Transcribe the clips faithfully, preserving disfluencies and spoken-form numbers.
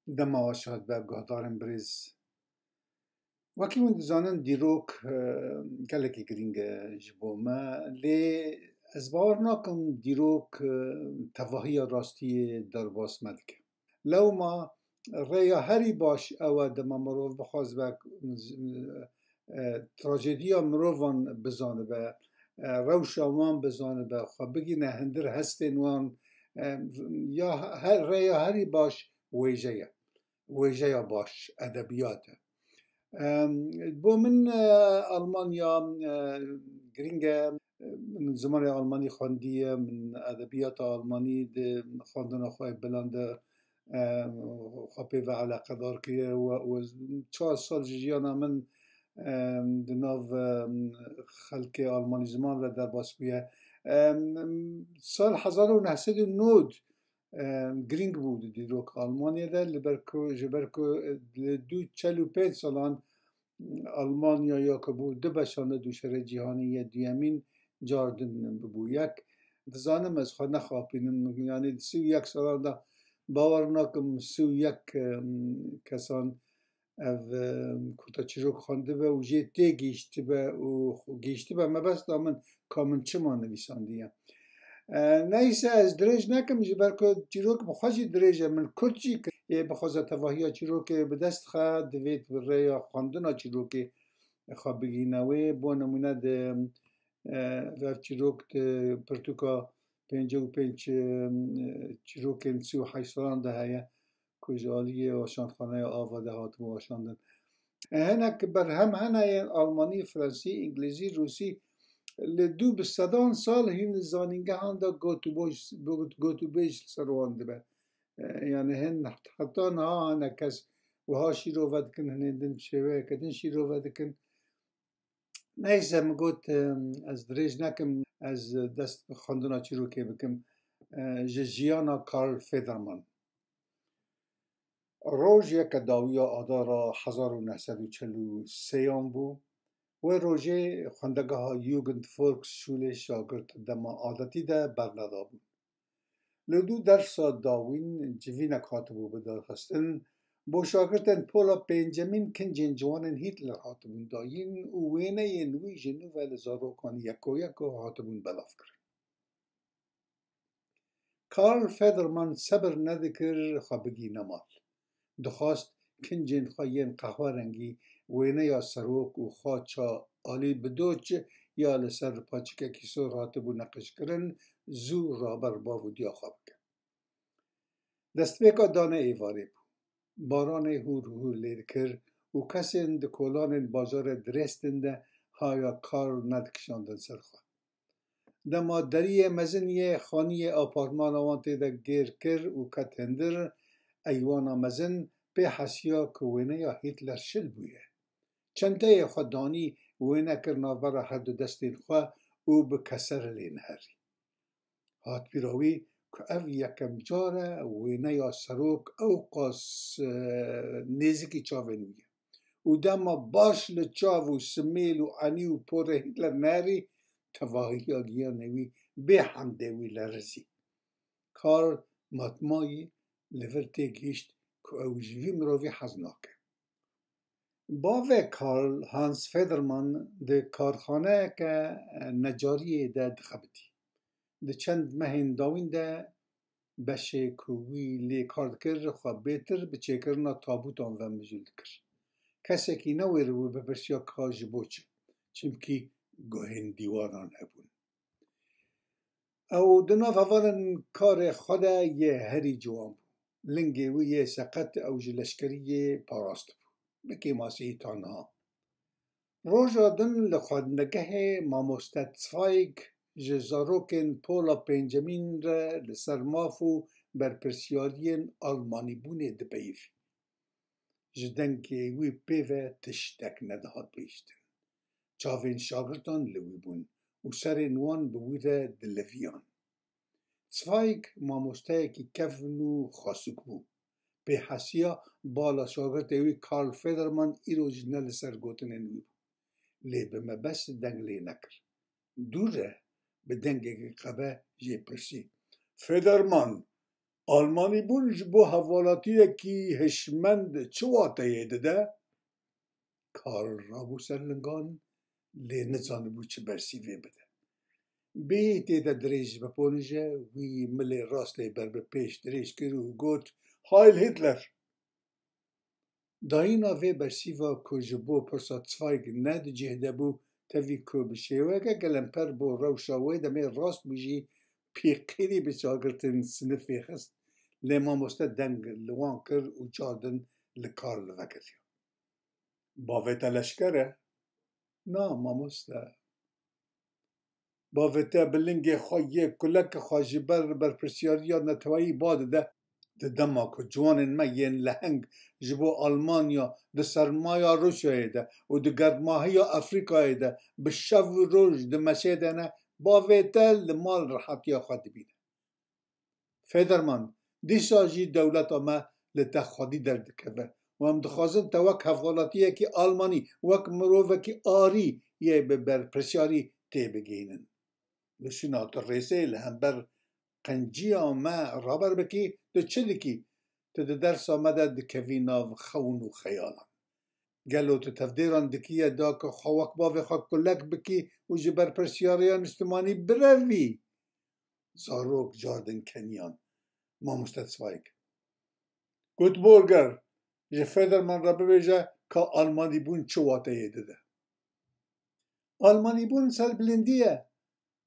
Dema weş hat be guhdarên birêz. Wekî hûn dizanin dîrok, e, gelekî girîng e ji bo me, lê ez bawer nakim dîrok, e, tevahiya rastiyê derbas me dike. Lewma rêya herî baş ew e dema mirov bixwaze be, e, trajediya mirovan bizanibe, e, rewşa wan bizanibe, xwe bigîne hundir hestên wan, e, ya her, rêya herî baş wêje ye. Wêjeya baş, edebiyat e. Em, bo min, e, Almanya, e, girîng e. Min zimanê Almanî xwendiye, min edebiyata Almanî di xwendina xwe yê bilind de, e, xwe pê ve eleqedar kiriye. We, we çar sal ji jiyana min, e, di nav, e, xelkê Almanî ziman ve derbas bûye. E, sal hezar û neh sed û nod, e, girîng bû di dîroka Almanyê de, li ber ku, ji ber ku, e, li dû çel û pênc salan Almanya ya ku bû du beşan li dû şerê cîhanî yê duyemîn car din bû yek. Dizanim ez xwe nexapînim, yanî di sî û yek salan de bawer nakim sî û yek, em, kesan ev, em, kurta çîrok xwendibe û jê tê gihîştibe û gihîştibe mebesta min ka min çima nivîsandiye. E, neyse, ez dirêj nekim, ji ber ku çîrok bi xwe jî dirêj e, min kurt jî kir. Ê bixwaze tevahiya çîrokê bi dest xe, divêt bi rêya xwendina çîrokê xwe bigihîne wê. Bo nimûne di, e, ev çîrok di pirtûka pêncî û pênc, e, çîrokên sî û heşt salan de heye. Ku ji aliyê weşanxaneya Ava de hatibû weşandin. Hinek berhem hene yên Almanî, Fransî, Îngilîzî, Rûsî li dû bi sedan sal hîn li zanîngehan de gotûboj-, gotûbêj li ser wan dibe. E, yani hin heta niha hene kes wiha şîrove dikin, hinên din bi şêweyeke din şîrove dikin. Neyse, min got, em, ez dirêj nekim, ez dest bi xwendina çîrokê bikim. E, ji jiyana Karl Federman. Rojeke dawiya Adara hezar û neh sed û çel û sêyan bû. Wê rojê xwendegeha Jugendvolksschule şagirt dema adetî de bernedabûn. Li dû dersa dawîn civînek hatibû bidarxistin, bo şagirtên pola pêncemîn kincên ciwanên Hitler hatibûn dayîn û wêneyên wî ji nû ve li zarokan yeko yeko hatibûn belavkirin. Karl Federman sebir nedikir xwe bigihîne mal. Dixwast kincên xwe yên qehwerengî, wêneya serok û xaça Alî Bidoç ya li ser paçikekî sor hatibû neqişkirin, zû raber bav û diya xwe bike. Destpêka dane êvarê bû. Baranê hûr hûr lê dikir û kesên di kolanên bajarê Dresden de haya Karl nedikişandin ser xwe. Dema deriyê mezin yê xaniyê apartmana wan tê de gêr kir û ket hindir, eywana mezin pê hesiya ku wêneya Hitler şil bûye. Çenteyê xwe danî, wêne kir navbera her du destên xwe û bi keser lê neherî. Hat bîra wî ku ev yekem car e wêneya serok ewqas, e, nêzikî çavên wî ye. Û dema baş li çav û simêl û enî û porê Hitler nerî, tevahiya giyanê wî bê hemdê wî lerizî. Karl matmayî li vir têgihîşt ku ew ji vî mirovî hez nake. Bavê Karl, Hans Federman, di karxaneyeke necariyê de dixebitî. Di çend mehên dawîn de beşê ku wî lê kar dikir, xwe bêtir bi çêkirina tabûtan ve mijûl dikir. Kesekî newêribû bipirsiya ka ji bo çi, çimkî guhên dîwaran hebûn. Ew di nav hevalên karê xwe de yê herî ciwan bû. Lingê wî yê seqet ew ji leşkeriyê parastibû. Bi kêmasî ta niha. Roja din li xwendegehê mamoste Zweig ji zarokên pola pêncemîn re li ser maf û berpirsiyariyên Almanîbûnê dipeyivî. Ji dengê wî pê ve tiştek nedihat bihîstin. Çavên şagirtan li wî bûn û serên wan bi wî re diliviyan. Zweig mamosteyekî kevn û xasûk bû. Pê hesiya bala şagirtê wî Karl Federman îro jî ne li ser gotinên wî bû. Lê bi mebest deng lê nekir. Dûr re bi dengekî qebe jê pirsî, Federman, Almanîbûn ji bo hevalatiyekî hişmend çi wateyê dide? Karl rabû ser lingan, lê nizanibû çi bersîvê bide. Bêyî tê de dirêj biponije, wî milê rastê ber bi pêş dirêj kir û got, Heil Hitler! Dayîna vê bersîva ku ji bo pirsa Zweig ne di cih de bû, tevî ku bi şêweyeke gelemper bo rewşa wê demê rast bû jî, pêqîrî bi çagirtên sinifê xist, lê mamoste deng li wan kir û cardin li kar li vekiriya. Bavê te leşker e? Na, mamoste. Bavê te bi lingê xwe yê kuleke xwe ji ber berpirsiyariya neteweyî ba dide. Di dema ku ciwanên me yên leheng ji bo Almanya di sermaya Rûsyayê de û di germahiya Efrîkayê de bi şev û roj di meşê de ne, bavê te li mal rehetiya xwe dibîne. Federman, dîsa jî dewleta me li te xwedî derdikeve û em dixwazin te wek hevwelatiyekî Almanî, wek mirovekî arî yê bi berpirsiyarî têbigihînin. Li şûna tu rêsê li hember qenciya me raber bikî, tu çi dikî? Tu di dersa me de dikevî nav xewn û xeyalan. Gelo tu tevdêran dikiye da ku xwe wek bavê xwe kulek bikî û ji berpirsiyariya niştimanî birevî? Zarok cardin keniyan. Mamoste Zweig. Gutburger, ji Federman re bibêje ka Almanîbûn çi wateyê dide. Almanîbûn serbilindî ye.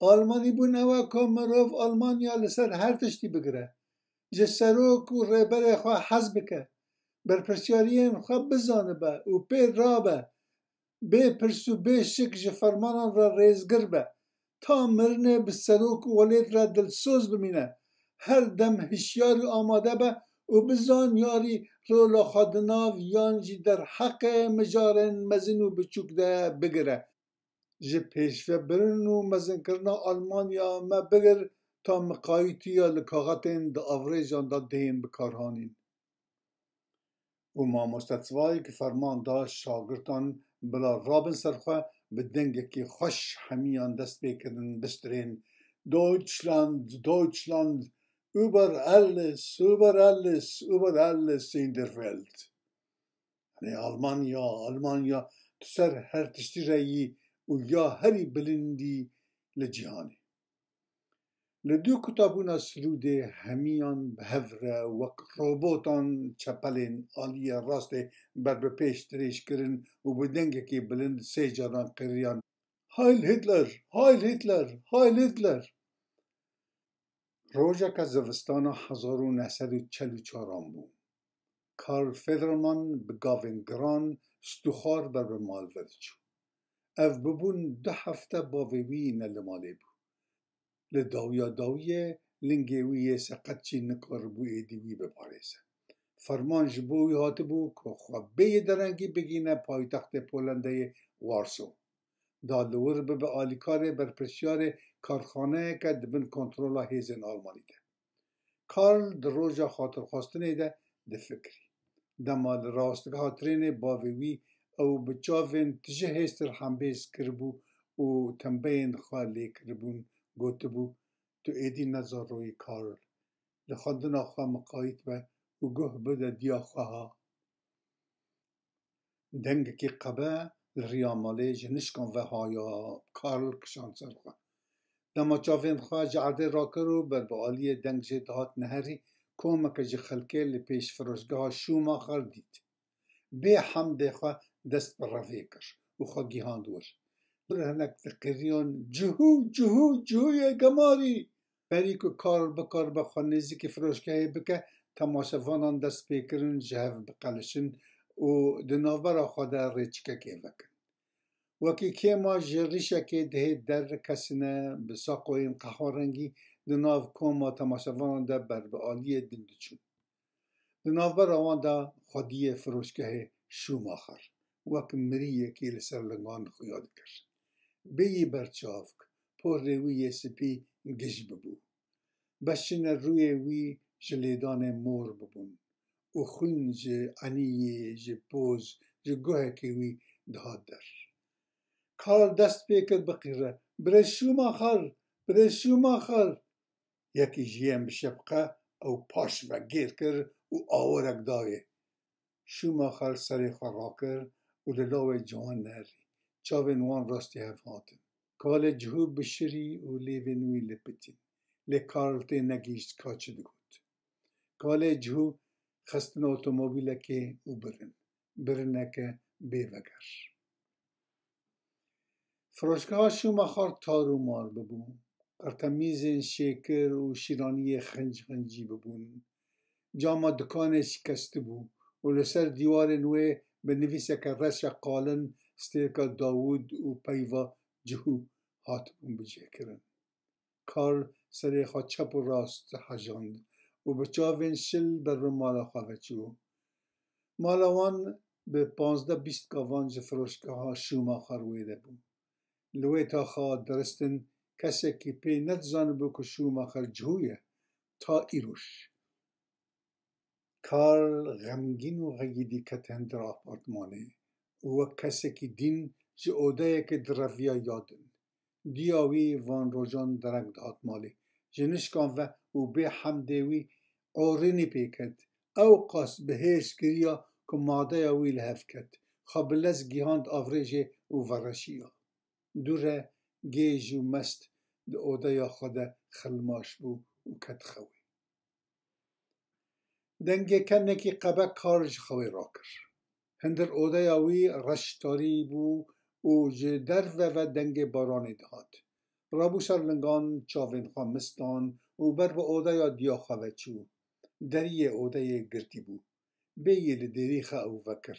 Almanîbûn ew e ku mirov Almanya li ser her tiştî bigire. Ji serok û rêberê xwe hez bike. Berpirsiyariyên xwe bizanibe û pê rabe. Bê pirs û bê şik ji fermanan re rêzgir be. Ta mirinê bi serok û welêt re dilsoz bimîne. Her dem hişyar û amade be û bi zanyarî rola xwe di nav yan jî derheqê mijarên mezin û biçûk de bigire. Ji pêşvebirin û mezinkirina Almanya me bigir ta miqayîtiya li kaxetên di avrêjan de dihên bikarhanîn. Û mamoste Zweig ferman da şagirtan bila rabin ser xwe, bi dengekî xweş hemiyan dest pê kirin bistirên Deutschland, Deutschland, über alles, über alles, über alles in der Welt. Yanî Almanya, Almanya, tu ser her tiştî re yî û ya herî bilindî li cîhanê. Li dû kutabûna sirûdê hemiyan bi hev re wek robotan çepelên aliyê rastê ber bi pêş dirêj kirin û bi dengekî bilind sê caran qiriyan, Heil Hitler! Heil Hitler! Heil Hitler! Rojeke zivistana hezar û neh sed û çel û çaran bû. Karl Federman bi gavên giran stûxwar ber bi malve diçû. Ev bibûn du hefte bavê wî ne li malê bû. Li dawiya dawiyê lingê wî yê seqet jî nikaribû êdî wî biparêze. Ferman ji bo wî hatibû ku xwe bêyî derengî bigihîne paytextê Polandeyê Warso. Da li wir bibe alîkarê berpirsiyarê karxaneyeke di bin kontrola hêzên Almanî de. Karl di roja xatirxwestinê de difikirî. Dema li rastgeha trênê bavê wî ew bi çavên tije hêstir hembêz kiribû û tembeyên xwe lê kiribûn, gotibû, Tu êdî ne zaroyî Karl. Li xwendina xwe miqayît be û guh bide diya xwe ha. Dengekî qebe li riya malê ji nişkan ve haya Karl kişand ser xwe. Dema çavên xwe ji erdê rakir û ber bi aliyê deng jê dihat neherî, komeke ji xelkê li pêş firoşgeha Schumacher dît. Bê hemdê xwe dest bi revê kir û xwe gihand wir. Wir hinek diqiriyan, Cihû, cihû, cihûyê gemarî! Berî ku Karl bikaribe xwe nêzîkî firoşgehê bike, temaşevanan dest pê kirin ji hev biqelişin û di navbera xwe de rêçikekê vekin. Wekî kêma ji rîşekê dihê der kesine bi saqoyên qehwerengî di nav koma temaşevanan de ber bi aliyê din diçûn. Di navbera wan de xwediyê firoşgehê Schumacher wek miriyekî li ser lingan xuya dikir. Bêyî berçavk, porê wî yê spî gij bibû. Beşine rûyê wî ji lêdanê mor bibûn û xwîn ji eniyê, ji poz, ji guhekê wî dihat der. Karl dest pê kir biqîre, Birêz Schumacher! Birêz Schumacher! Yekî ji yên bi şepqe Ew paş ve gêr kir û awarek da wê. Şûmaxer serê xwe rakir û li lawê ciwan nerî. Çavên wan rastî hev hatin. Kalê cihû bişirî û lêvên wî lipitîn. Lê Karl tê negihîşt ka çi digot. Kalê cihû xistin otomobîlekê û birin. Birineke bêveger. Firoşgeha Şûmaxer tar û mar bibû. Qirtemîzên şêkir û şîraniyê xinc xincî bibûn. Cama dikanê şikestibû û li ser dîwarên wê bi nivîseke reşa qalin stêrka Dawûd û peyva cihû hatibûn bicihkirin. Karl serê xwe çep û rast hejand û bi çavên şil ber bi mala xwe ve çû. Mala wan bi panzdeh bîst gavan ji firoşgeha Şûmaxer wê de bû. Li wê taxa diristin kesekî pê nedizanibû ku Şûmaxer cihû ye ta îroj. Karl xemgîn û xeyidî ket hundir apartmanê û wek kesekî din ji odeyekê direviya ya din. Diya wî van rojan dereng dihat malê. Ji nişkan ve û bê hemdê wî orînî pê ket. Ewqas bi hêrs kiriya ku madeya wî li hev ket. Xwe bi lez gihand avrêjê û vereşiya. Dû re gêj û mest di odeya xwe de xilmaş bû û ket xewê. Dengê kenekî qebek Karl ji xewê rakir. Hundir odeya wî reş tarî bû û ji derve ve dengê baranê dihat. Rabû ser lingan, çavên xwe mistan û ber bi odeya diya xwe ve çû. Deriyê odeyê girtî bû. Bêyî li dêrî xe ew vekir.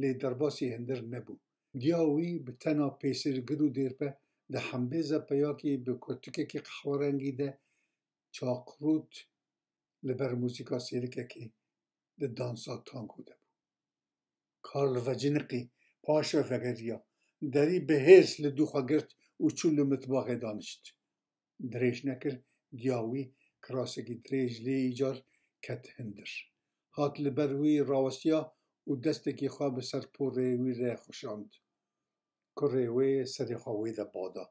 Lê derbasî hundir nebû. Diya wî bi tena pêsirgir û dêrpe di hembêza peyakî bi kurtikekî qehwerengî de çaqrût li ber muzîka sêlikekê di dansa tango de bû. Karl veciniqî, paş ve vegeriya. Derî bi hêrs li dû xwe girt û çû li mitbaxê danişt. Dirêj nekir, diya wî kirasekî dirêj lê îcar ket hundir. Hat li ber wî rawestiya û destekî xwe bi ser porê wî re xuşand. Kurê wê serê xwe wê de bada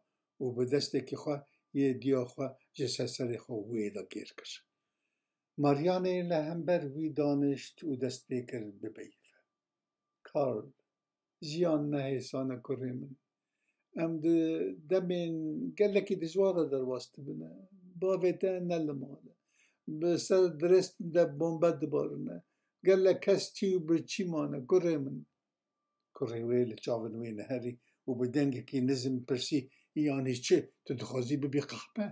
û bi destekî xwe yê diya xwe ji ser serê xwe wê de gêr kir. Marianê li hember wî danişt û dest pê kir bibeyive. Karl, jiyan ne hêsan e kurê min. Em di demên gelekî dijwar de derbas dibine. Bavê te ne li mal e. Bi ser dirêstin de bombe dibarine. Gelek kes çî û birçî mane kurê min. Kurê wê li çavên wê neherî û bi dengekî nizm pirsî, Yanî çi, tu dixwazî bibî qehpe?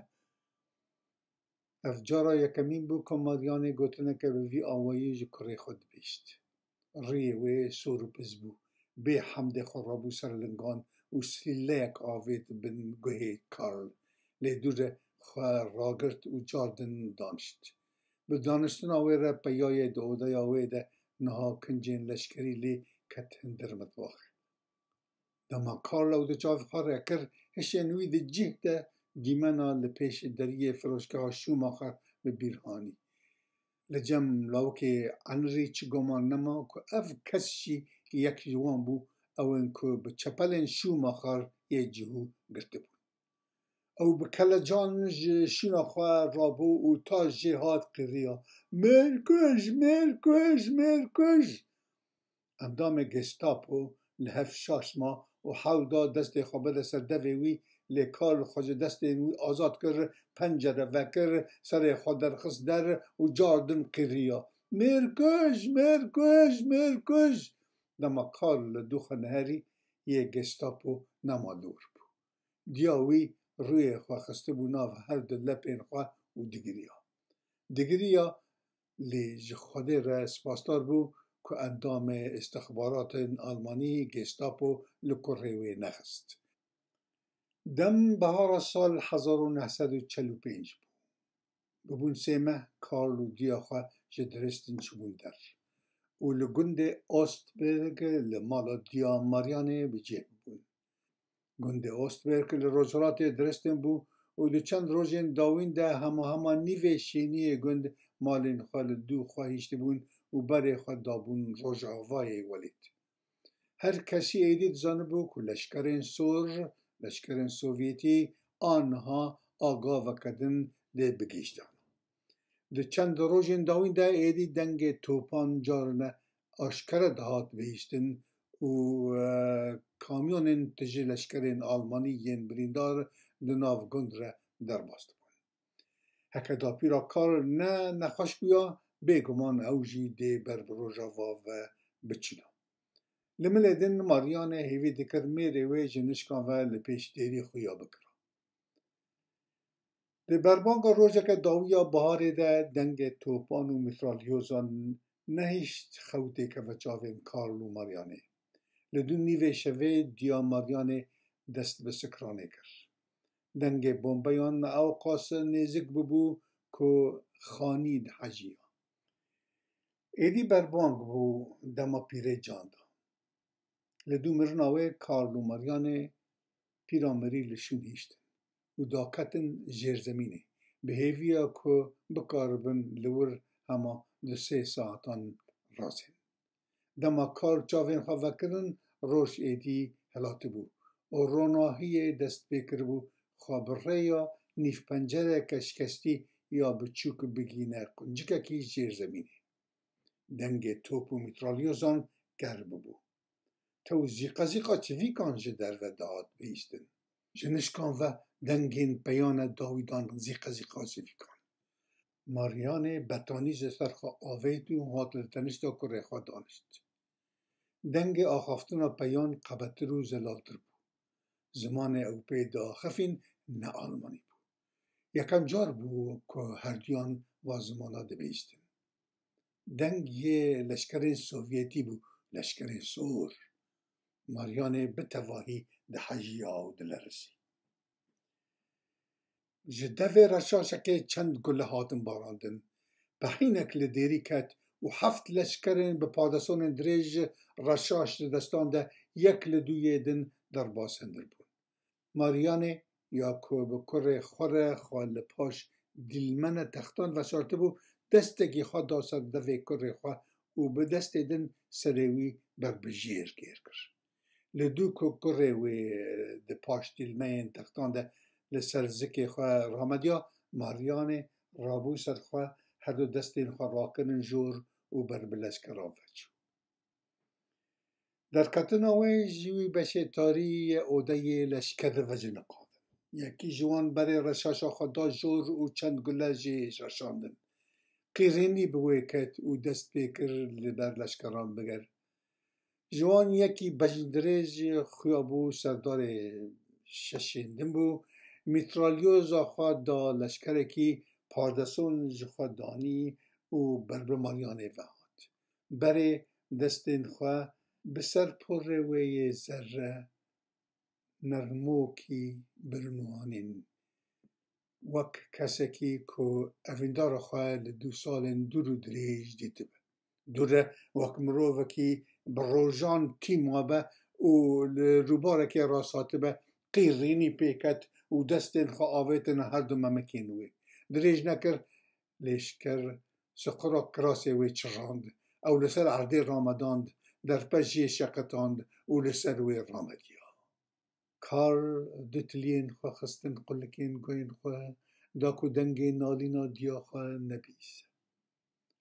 Ev cara yekemîn bû ku Maryanê gotineke bi vî awayî ji kurê xwe dibêjt. Rûyê wê sor û piz bû. Bê hemdê xwe rabû ser lingan û silîleyek avêt bin guhê Karl. Lê dû re xwe ragirt û cardin danişt. Bi daniştina wê re peyayê di odeya wê de niha kincên leşkerî lê ket hundir mitbaxê. Dema Karl ew di çav xwe re kir, hişên wî di cih de dîmena li pêş deriyê firoşgeha Şûmaxer bi bîr hanî. Li cem lawikê Enrî çi goman nema ku ev kes jî yek ji wan bû, ew ên ku bi çepelên Şûmaxer yê cihû girtibûn. Ew bi kelecan ji şûna xwe rabû û ta jê hat qîriya, Mêrkuj, mêrkuj, mêrkuj! Endamê Gestapo li hev şaş ma û hewl da destê xwe bide ser devê wî, lê Karl xwe ji destên wî azad kir, pencere vekir, serê xwe derxist der û cardin qîriya, Mêrkuj, mêrkuj, mêrkuj! Dema Karl li dû xwe neherî, yê Gestapo nema li wir bû. Diya wî rûyê xwe xistibû nav her du lepên xwe û digiriya. Digiriya, lê ji Xwedê re spasdar bû ku endamê îstixbaratên Almanî, Gestapo, li kurê wê nexist. Dem bihara sal hezar û neh sed û çel û pênc bû. Bibûn sê meh Karl û diya xwe ji Dresden çûbûn der û li gundê Ostberg li mala diya Maryanê bi cih bûn. Gundê Ostberg li rojhilatê Dresden bû û di çend rojên dawîn de hema hema nîvê şêniyê gund malên xwe li dû xwe hiştibûn û berê xwe dabûn rojavayê welêt. Her kesî êdî dizanibû ku leşkerên sor, leşkerên Sovyetî aniha agaveke din dê bigihîştana. Di çend rojên dawîn de êdî dengê topan carine aşkere dihat bihîstin û, e, kamyonên tije leşkerên Almanî yên birîndar di nav gund re derbas dibûn. Heke dapîra Karl ne nexweş bûya, bêguman ew jî dê ber bi Rojava ve biçina. Li milê din Marianê hêvî dikir mêrê wê ji nişkan ve li pêş dêrî xuya bikira. Di berbanga rojeke dawî ya biharê de dengê topan û mîtralyozan nehişt xew têkeve çavên Karl û Marianê. Li dû nîvê şevê diya Marianê dest bi sikranê kir. Dengê bombeyan ewqas nêzik bûbû ku xanî dihejiya. Êdî berbang bû dema pîrê can da. Li dû mirina wê Karl û Marianê pîra mirî li şûn hiştin û daketin jêrzemînê, bi hêviya ku bikaribin li wir hema du sê saetan razên. Dema Karl çavên xwe vekirin, roj êdî hilatibû û ronahiyê dest pê kiribû xwe bi rêya nîvpencereke şikestî ya biçûk bigihîne quncikekî jêrzemînê. Dengê top û mîtralyozan ker bûbû. Tew zîqezîqa çivîkan ji derve dihat bihîstin. Ji nişkan ve dengên peyane dawî dan zîqezîqa çivîkan. Marianê betanî ji ser xwe avêt û hat li tenişta kurê xwe danişt. Dengê axaftina peyan qebetir û zelaltir bû. Zimanê ew pê diaxifîn ne almanî bû. Yekem car bû ku herduyan va zimana dibihîstin. Deng yê leşkerên Sovyetî bû, leşkerên sor. Marianê bi tevahî dihejiya û dilerizî. Ji devê reşaşekê çend gule hatin barandin. Pehînek li dêrî ket û heft leşkerên bi padesonên dirêj reşaş di destan de yek li dû yê din derbas hundir bûn. Marianê ya ku bi kurê xwe re xwe li paş dîlmene textan veşartibû, destekî xwe da ser devê kurê xwe û bi destê din serê wî ber bi jêr gêr kir. Li dû ku kurê wê di paş dîlmeyên textan de li ser zikê xwe ramediya, Marianê rabû ser xwe, her du destên xwe rakirin jor û ber bi leşkeran ve çû. Derketina wê ji wî beşê tarî yê odeyê leşkerî ve jiniqandin. Yekî ji wan berê reşaşa xwe da jor û çend gule jê şaşandin. Qîrînî bi wê ket û dest pê kir li ber leşkeran bigere. Ji wan yekî bejndirêj xuya bû, serdarê şeşên din bû, mîtralyoza xwe da leşkerekî, pardeson ji xwe danî û ber bi Marianê ve hat. Berê destên xwe bi ser porê wê yê zerre nermokî birin û anîn. Wek kesekî ku evîndara xwe li du salên dûr û dirêj dîtibe. Dûre wek mirovekî bi rojan tîm we be û li rûbarekê rast hatibe, qîrînî pê ket û destên xwe avêtin her du memikên wê. Dirêj nekir, lêşker siqura kirasê wê çirand. Ew li ser erdê ramedand, derpej jê şeqitand û li ser wê ramediya. Karl du tiliyên xwe xistin qulikên guhên xwe, da ku dengê nalîna diya xwe nebihîse.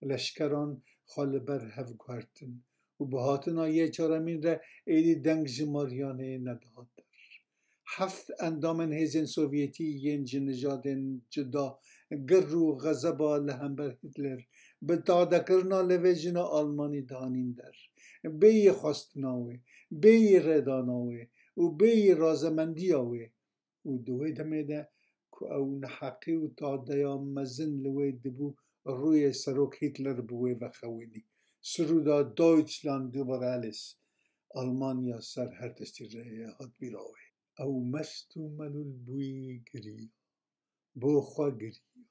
Leşkeran xwe li ber hev guhertin û bi hatina yê çaremîn re êdî deng ji Marianê nedihat der. Heft endamên hêzên Sovyetî yên ji nijadên cuda gir û xezeba li hember Hitler bi tadekirina levê jina Almanî dianîn der. Bêyî xwestina wê, bêyî rêdana wê û bêyî razemendiya wê û di wê demê de ku ew neheqî û tadeya mezin li wê dibû, rûyê Serok Hitler bi wê vexewînî. Sirûda Deutschland über alles, Almanya ser her tiştî re hat bîra wê. Ew mest û melûl bûyî giriya. Bo xwe giriya.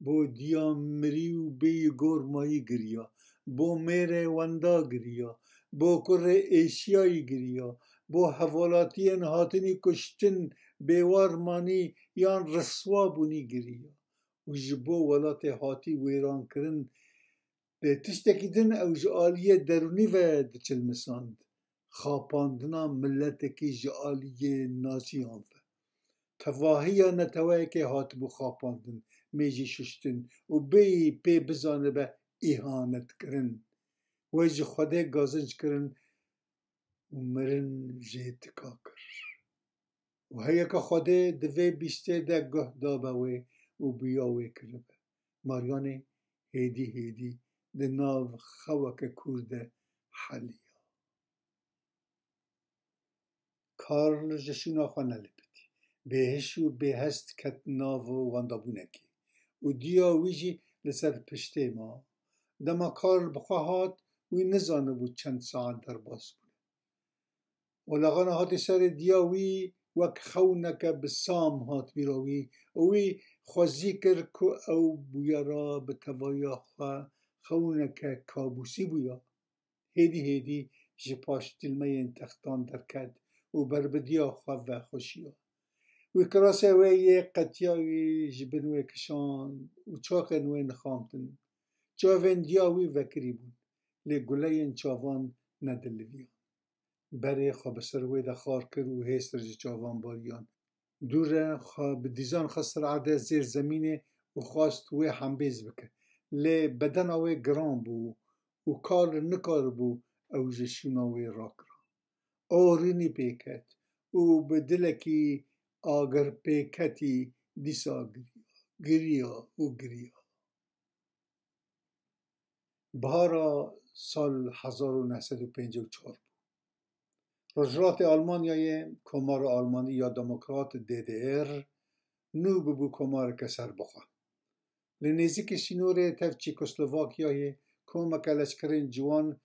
Bo diya mirî û bêyî gormayî giriya. Bo mêrê wenda giriya. Bo kurê êşiyayî giriya. Bo hevalatiyên hatinî kuştin, bêwar manî yan riswa bûnî giriya. Û ji bo welatê hatî wêrankirin, lê tiştekî din ew ji aliyê derûnî ve diçilmisand, xapandina miletekî ji aliyê naziyan ve. tevahiya neteweyekê hatibû xapandin, mêjî şuştin û bêyî pê bizanibe îhanetkirin. Wê ji Xwedê gazinc kirin û mirin jê tika kir. Û heyeka Xwedê di vê bîstê de guh dabe wê û bi ya wê kiribe. Maryanê hêdî hêdî di nav xeweke kûr de heliya. Karl ji şûna xwe nelipitî. Bêhiş û bêhest ket nav wendabûnekê û diya wî jî li ser piştê ma. Dema Karl bi xwe hat, wî nizanibû çend saet derbas bûne. Olaxana hatî serê diya wî wek xewneke bi sam hat bîra wî û wî xwezî kir ku ew bûyera bi tevahiya xwe xewneke kabûsî bûya. Hêdî hêdî ji paş dilmeyên textan derket û berbidiya xwe vexweşiya. Wî kirasê wê yê qetiyayî ji bin wê kişand û çaxên wê nixamtin. Çavên diya wî vekirî bûn, lê guleyên çavan nediliviyan. Berê xwe bi ser wê de xar kir û hêstir ji çavan bariyan. Dûre xwe bi dîzan xist ser erdê zêr zemînê û xwest wê hembêz bike. Lê bedena wê giran bû û Karl nikaribû ew ji şûna wê rakira. Orînî pê ket û bi dilekî agirpêketî dîsa giriya, giriya û giriya. Bihara sal hezar û neh sed û pêncî û çar bû. Rojhilatê Almanyayê, Komara Almanî ya Demokrat, D D R, nû bibû komareke serbixwe. Li nêzîkî sînorê tev Çekoslovakyayê komeke leşkerên ciwan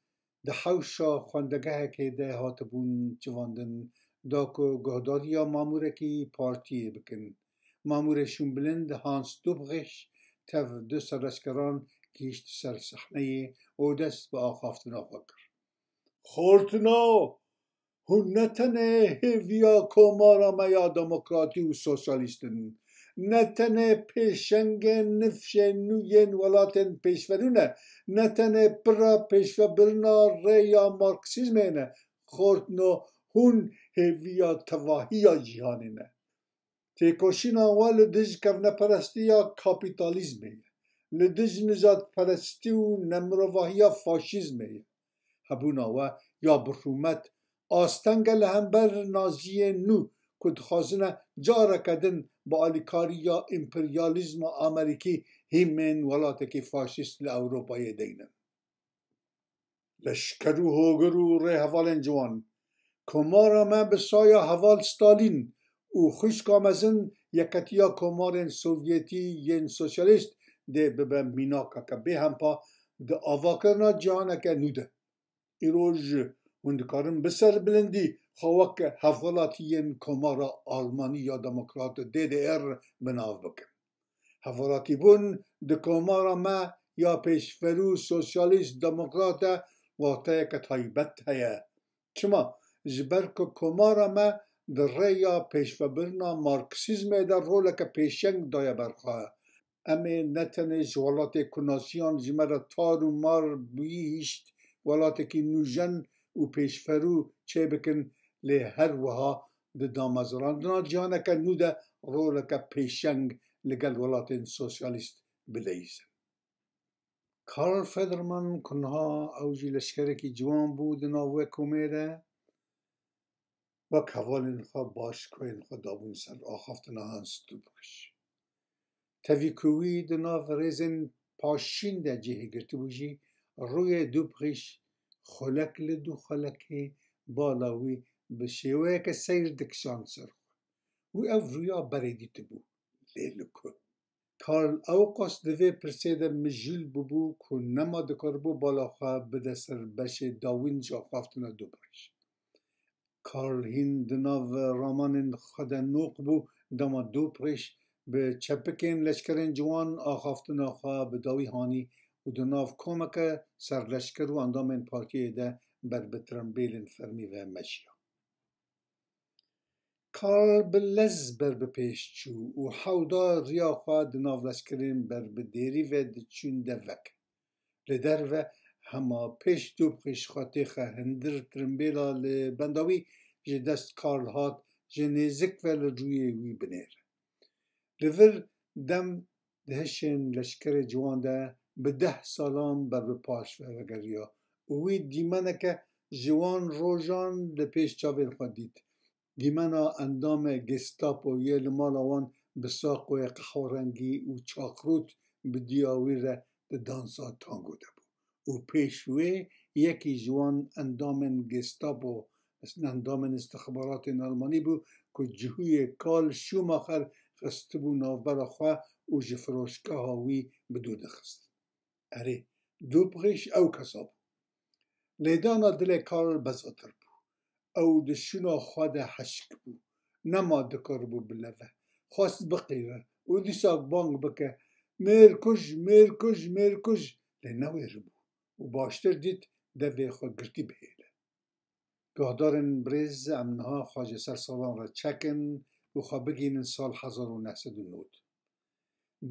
di hewşa xwendegehekê de hatibûn civandin, da ku guhdariya mamûrekî partiyê bikin. Mamûrê şûnbilind Hans Dubrich tev du serleşkeran gihîşt ser sehneyê û dest bi axaftina xwe kir. Xortino, hûn ne tenê hêviya komara me ya demokratî û sosyalîst in, ne tenê pêşengên nifşên nû yên welatên pêşverû ne, ne tenê pira pêşvebirina rêya marksîzmê ne, xortno, hûn hêviya tevahiya cîhanê ne. Têkoşîna we li dij kevneperestiya kapîtalîzmê ye, li dij nijadperestî û nemirovahiya faşîzmê ye. Hebûna we ya bi rûmet asteng e li hember naziyên nû ku dixwazine careke din bi alîkariya împeryalîzma Amerîkî hîmên welatekî faşîst li Ewropayê deynin. Leşker û hogir û rêhevalên ciwan. Komara me bi saya heval Stalîn û xwişka mezin Yeketiya Komarên Sovyetî yên Sosyalîst dê bibe mînakeke bêhempa di avakirina cîhaneke nû de. Îroj hûn dikarin bi serbilindî xwe wek hevwelatiyên Komara Almanî ya Demokrat, D D R, bi nav bikin. Hevwelatîbûn di Komara me ya pêşverû sosyalîst demokrat de wateyeke taybet heye. Çima? Ji ber ku Komara me di rêya pêşvebirina marksîzmê de roleke pêşeng daye ber xwe. Em ê ne tenê ji welatê ku nasiyan ji me re tar û mar bûyî hişt, welatekî nûjen û pêşverû çêbikin, lê her wiha di damezrandina cîhaneke nû de roleke pêşeng li gel welatên sosyalîst bileyîzin. Karl Federmann, ku niha ew jî leşkerekî ciwan bû di nav wê komê de, wek hevalên xwe başkoyên xwe dabûn ser axaftina Hans Dubrich. Tevî ku wî di nav rêzên paşîn de cihê girtibû jî, rûyê Dubrich xulek li du xulekê bala wî bi şêweyeke seyr dikişand ser xwe. Wî ev rûya berê dîtibû, lê li ku? Karl ewqas di vê pirsê de mijûl bûbû ku nema dikaribû bala xwe bide ser beşê dawîn ji axaftina Dubrich. Karl hîn di nav ramanên xwe de noq bû, dema Dubrich bi çepikên leşkerên ciwan axaftina xwe bi dawî hanî û di nav komeke serleşker û endamên partiyê de ber bi tirembêlên fermî ve meşiya. Karl bi lez ber bi pêş çû û hewda riya xwe di nav leşkerên ber bi dêrî ve diçûn devek. Li derve hema pêş Dubrich xwe têxe hundir tirimbêla li benda wî ji dest Karl hat, ji nêzik ve li rûyê wî binêre. Li vir dem di hişên leşkerê ciwan de bi deh salan ber bi paş ve vegeriya û wî dîmeneke ji wan rojan li pêş çavên xwe dît. Dîmena endamê Gestapoyê li mala wan bi saqoyê qehwerengî û çakrût bi diya wî re di dansa tango de bû û pêş wê yekî ji wan endamên Gestapo, endamên istixbaratên Almanî bû ku cihûyê Karl Schumacher xistibû navbera xwe û ji firoşgeha wî bi dûr dixist. Erê, Dubrîş ew kesa bû. Lêdana dilê Karl bezatir bû. Ew di şûna xwe de heşk bû. Nema dikaribû bileve. Xwest biqîre û dîsa bang bike, "Mêrkuj, mêrkuj, mêrkuj!" Lê newêribû û baştir dît devê xwe girtî bihêle. Guhdarên birêz, em niha xwe ji ser salan re çekin û xwe bigihînin sal hezar û neh sed û nod.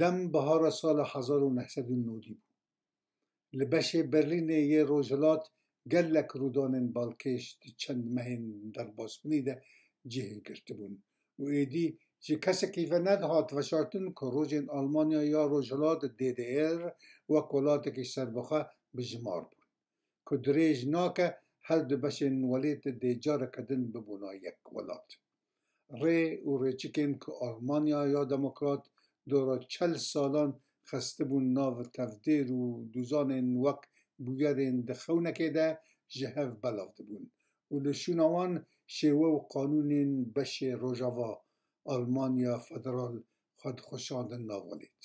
Dem bihara sala hezar û neh sed û nodî bû. Li beşê Berlînê yê rojhilat gelek rûdanên balkêş di çend mehên derbasbûnî de cihê girtibûn û êdî ji kesekî ve nedihat veşartin ku rojên Almanya ya Rojhilat, D D R, wek welatekî serbixwe bi jimar bûn, ku dirêj nake her du beşên welêt dê careke din bibûna yek welat. Rê û rêçikên ku Almanya ya Demokrat dora çel salan xistibûn nav tevdêr û dûzanên wek bûyerên di xewnekê de ji hev belav dibûn û li şûna wan şêwe û qanûnên beşê rojava Almanya Federal xwe dixweşandin nav welêt.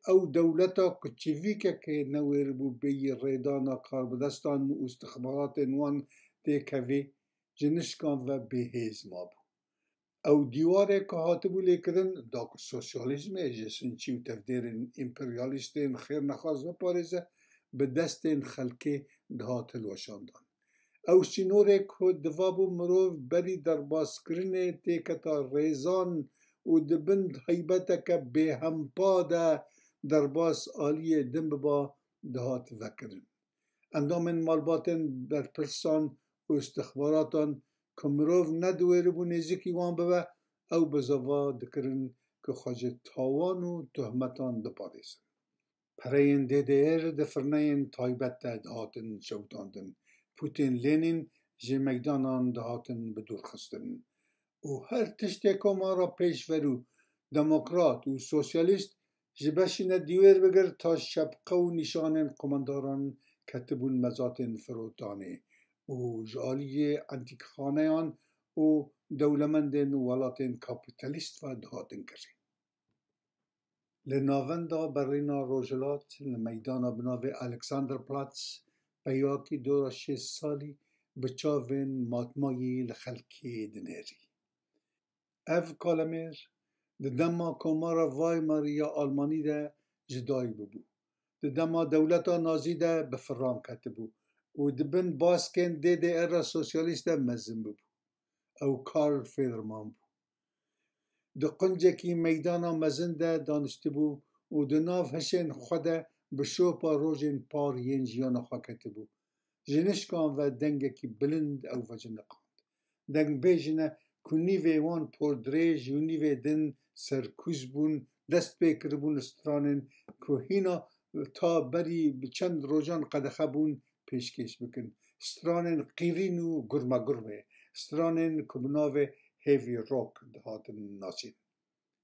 Ew dewleta ku çivîkekê newêribû bêyî rêdana karbidestan û istixbaratên wan têkevê, ji nişkan ve bêhêz mabû. Ew dîwarê ku hatibû lêkirin, da ku sosyalîzmê ji sinçî û tevdêrên împeryalîstên xêrnexwaz biparêze, bi destên xelkê dihat hilweşandan. Ew sînorê ku divabû mirov berî derbaskirinê têketa rêzan û di bin heybeteke bêhempa de derbas aliyê din biba, dihat vekirin. Endamên malbatên berpirsan û istixbaratan ku mirov nediwêribû nêzîkî wan bibe, ew bizava dikirin ku xwe ji tawan û tohmetan biparêzin. Pereyên D D R di firneyên taybet de dihatin şewitandin, pûtên Lênîn ji meydanan dihatin bidûrxistin û her tiştê komara pêşverû, demokrat û sosyalîst ji beşî ne dîwêr bigir ta şepqe û nîşanên qumandaran ketibûn mezatên firotanê û ji aliyê entîkxaneyan û dewlemendên welatên kapîtalîst ve dihatin kirin. Li navenda Berlîna Rojhilat, li meydana bi navê Alexanderplatz, peyakî dora şêst salî bi çavên matmayî li xelkê dinêrî. Ev kalemêr di dema Komara Weimar ya Almanî de ji dayik bûbû. Di dema dewleta Nazî de bi firan ketibû û di bin baskên D D R a sosyalîst de mezin bûbû. Ew Karl Federman bû. Di quncekî meydana mezin de daniştibû û di nav hişên xwe de bi şopa rojên par yên jiyana xwe ketibû. Ji nişkan ve dengekî bilind ew veciniqand. Dengbêjine ku nîvê wan pordirêj û nîvê din serkûz bûn, dest pê kiribûn li stranên ku hîna ta berî bi çend rojan qedexe bûn pêşkêş bikin. Stranên qîrîn û gurmegurmê, stranên ku bi navê heavy rock dihatin nasîn.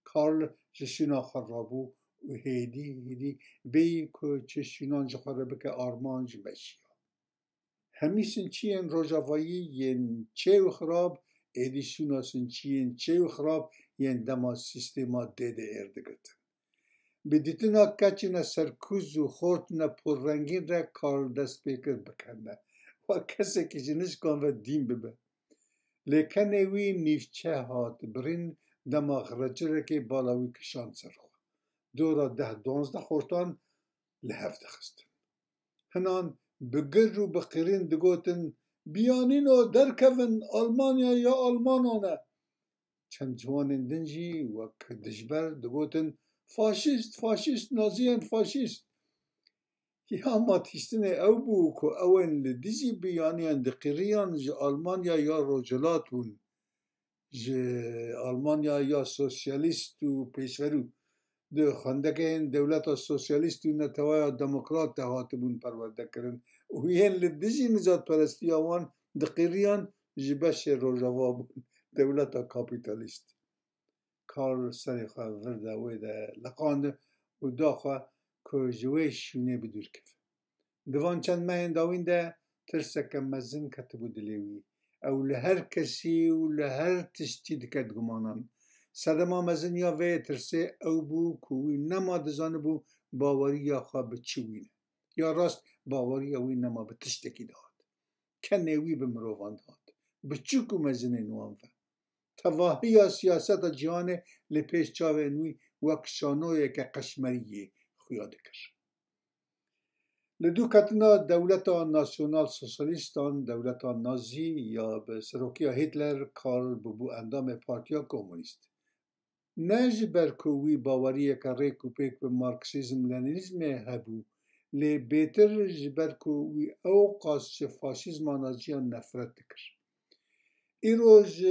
Karl ji şûna xwe rabû û hêdî hêdî bêyî ku çi şûnan ji xwe re bike armanc meşiya. Hemî sinçiyên rojavayî yên çêwxirab êdî şûna sinçiyên çêwxirab yên dema sîstema D D R digirtin. Bi dîtina keçine serkûz û xortine porrengîn re Karl dest pê kir bikevne. Wek kesekî ji nişkan ve dîn bibe. Lêkenê wî nîvçe hat birîn dema xirecirekê bala wî kişand ser xwe. Dora deh duwazdeh xortan li hev dixistin. Hinan bi gir û bi qîrîn digotin, "Biyanîno derkevin, Almanya ya Almanan e." Çend ciwanên din jî wek dijber digotin, "Faşîst, faşîst, Naziyên faşîst." Ya ma tiştinê ew bû ku ewên li dijî biyaniyan diqîriyan ji Almanya ya Rojhilat bûn. ji Almanya ya sosyalîst û pêşverû di xwendegehên dewleta sosyalîst û netewaya demokrat de hatibûn perwerdekirin û yên li dijî nijadperestiya wan diqîriyan ji beşê rojava bûn, dewleta kapîtalîst. Karl serê xwe vir de wê de leqand û da xwe ku ji wê şûnê bi dûr keve. Di van çend mehên dawîn de tirseke mezin ketibû dilê wî. Ew li her kesî û li her tiştî diket gumanan. Sedema mezin ya vê tirsê ew bû ku wî nema dizanibû baweriya xwe bi çi wîne. Ya rast baweriya wî nema bi tiştekî dihat. Kenê wî bi mirovan dihat. Biçûk û mezinên wan ve. Tevahiya siyaseta cîhanê li pêş çavên wî wek şanoyeke qeşmeriyê xuya dikir. Li dû ketina dewleta nasyonal sosyalîstan, dewleta nazî ya bi serokiya Hitler, Karl bûbû endamê Partiya Komûnîst. Ne ji ber ku wî baweriyeke rêk û pêk bi Marksîzm-Lenînîzmê hebû, lê bêtir ji ber ku wî ewqas ji faşîzma naziyan nefret dikir. Îroj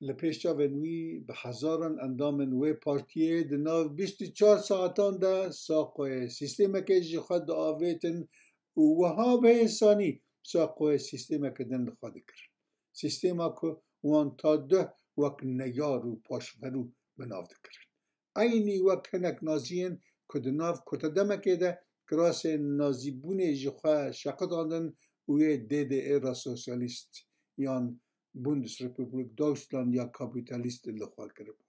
li pêş çavên wî bi hezaran endamên wê partiyê di nav bîst û çar saetan de saqoyê sîstemekê ji xwe diavêtin û wiha bi hêsanî saqoyê sîstemeke din li xwe dikirin. Sîstema ku wan ta duh wek neyar û paşverû bi nav dikirin. Eynî wek hinek naziyên ku di nav kurtedemekê de kirasên nazîbûnê ji xwe şeqitandin û yê D D R a sosyalîst yan Bundesrepublik Deutschland ya kapîtalîst li xwe kiribûn.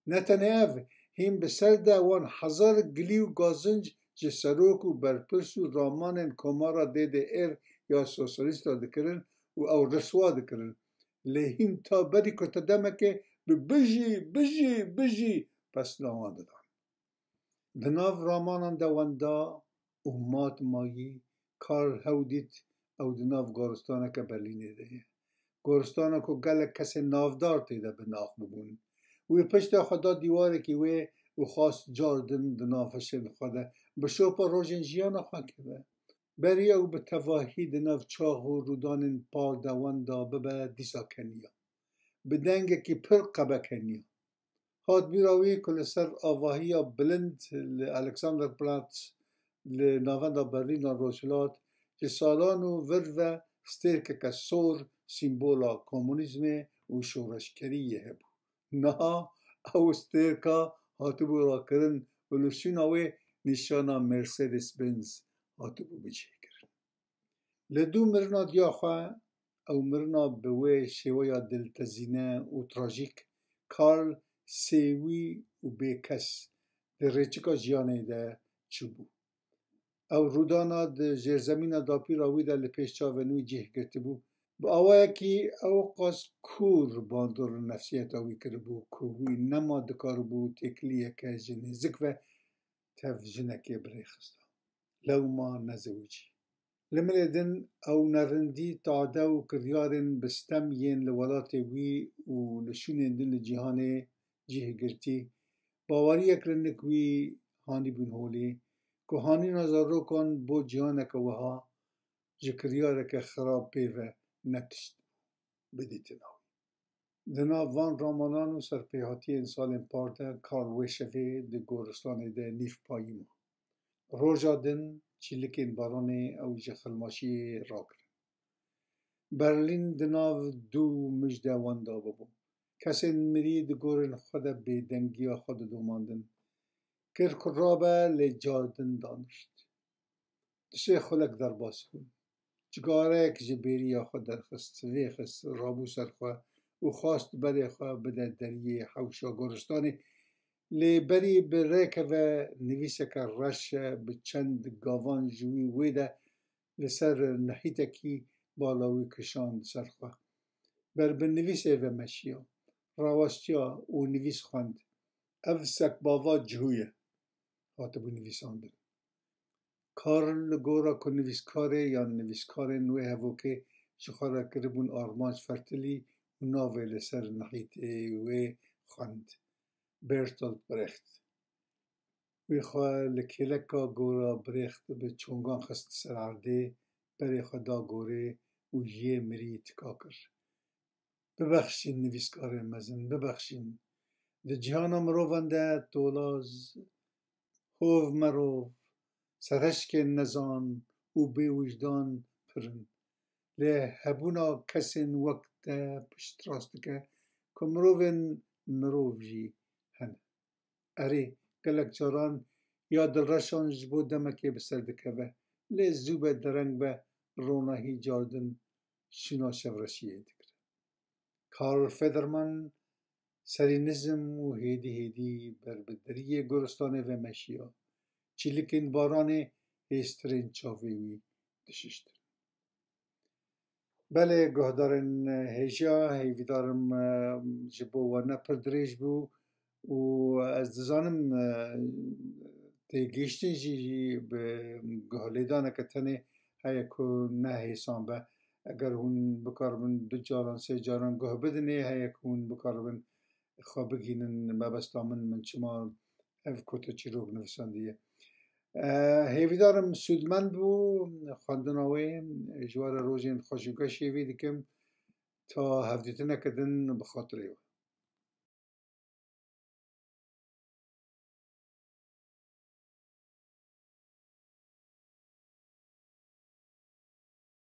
Ne tenê ev, hîn bi ser de wan hezar gilî û gazinc ji serok û berpirs û ramanên Komara D D R ya sosyalîsta dikirin û ew riswa dikirin. Lê hîn ta berî kurtedemekê bi bijî, bijî, bijî pesna wan didan. Di nav ramanan de wenda û mat mayî Karl hew dît ew di nav goristaneke Berlînê de ye. Goristana ku gelek kesên navdar tê de bi nax bûbûn. Wî pişta xwe da dîwarekî wê û xwest car din di nav hişên xwe de bi şopa rojên jiyana xwe keve. Berî ew bi tevahî di nav çax û rûdanên par de wenda bibe dîsa keniya. Bi dengekî pir qebe keniya. Hat bîra wî ku li ser avahiya bilind li Alexanderplatz li navenda Berlîn a Rojhilat ji salan û vir ve stêrkeke sor sîmbola komunîzmê û şoreşgeriyê hebû. Niha ew stêrka hatibû rakirin û li şûna wê nîşana Mercedes-Benz hatibû bicihkirin. Li dû mirina diya xwe, ew mirina bi wê şêweya diltezîne û trajîk, Karl sêwî û bêkes di rêçika jiyanê de çûbû. Ew rûdana di jêrzemîna dapîra wî de li pêş çavên wî cih girtibû. Bi awayekî ewqas kûr bandor li nefsiyeta wî kiribû ku wî nema dikaribû têkiliyeke ji nêzik ve tev jinekê birêxista. Lewma nezewicî. Li milê din ew nerindî, tade û kiryarên bi stem yên li welatê wî û li şûnên din li cîhanê cih girtî, baweriyek li nik wî hanîbûn holê ku hanîna zarokan bo cîhaneke wiha ji kiryareke xirab pê ve ne tişt bû bidîtina wî. Di nav van ramanan û serpêhatiyên salên par de Karl wê şevê di goristanê de nîvpayî ma. Roja din çîlikên baranê ew ji xilmaşiyê rakirin. Berlîn di nav dû mij de wenda bibû. Kesên mirî di gorên xwe de bêdengiya xwe didomandin. Kir ku rabe lê car din danişt. Dişê xulek derbas bûn. Cigareyek ji bêriya xwe derxist, vêxist, rabû ser xwe û xwest berê xwe bide deriyê hewşa goristanê. Lê berî bi rêkeve nivîseke reş e, bi çend gavan ji wî wê de li ser nehîtekî bala wî kişand ser xwe. Ber bi nivîsê ve meşiya, rawestiya û nivîs xwend. Ev sekbava cihû ye, hatibû nivîsandin. Karl li gora ku nivîskarê yan nivîskarên wê hevokê ji xwe re kiribûn armanc fertilî û navê li ser nehîtê wê xwend, Bertolt Brecht. Wî xwe li kêleka gora Brecht bi çongan xist ser erdê, berê xwe da gorê û ji yê mirî tika kir. Bibexşîn nivîskarên mezin, bibexşîn. Di cîhana mirovan de tolaz, hov merov, serhişkên nezan û bêwijdan pir in. Lê hebûna kesên wek te piştrast dike ku mirovên mirov jî hene. Erê, gelek caran ya dilreşan ji bo demekê bi ser dikeve, lê zû be dereng be ronahî cardin şûna şevreşiyê digire. Karl Federman serî nizm û hêdî hêdî ber bi deriyê goristanê ve meşiya. Çîlikên baranê hêstirên çavê wî dişiştin. Belê guhdarên hêja, hêvîdarim, e, ji bo we ne pir dirêj bû û ez dizanim, e, têgihiştin jî bi guhlêdaneke tenê heye ku ne hêsan be. Eger hûn bikaribin du caran, sê caran guh bidinê, heye ku hûn bikaribin xwe bigihînin mebesta min, min çima ev kota çîrok nivîsandiye. E, hêvîdarim sûdmend bû xwendina wê. Ji we re rojên xweş û geş hêvî dikim. Ta hevdîtineke din bi xatirê we.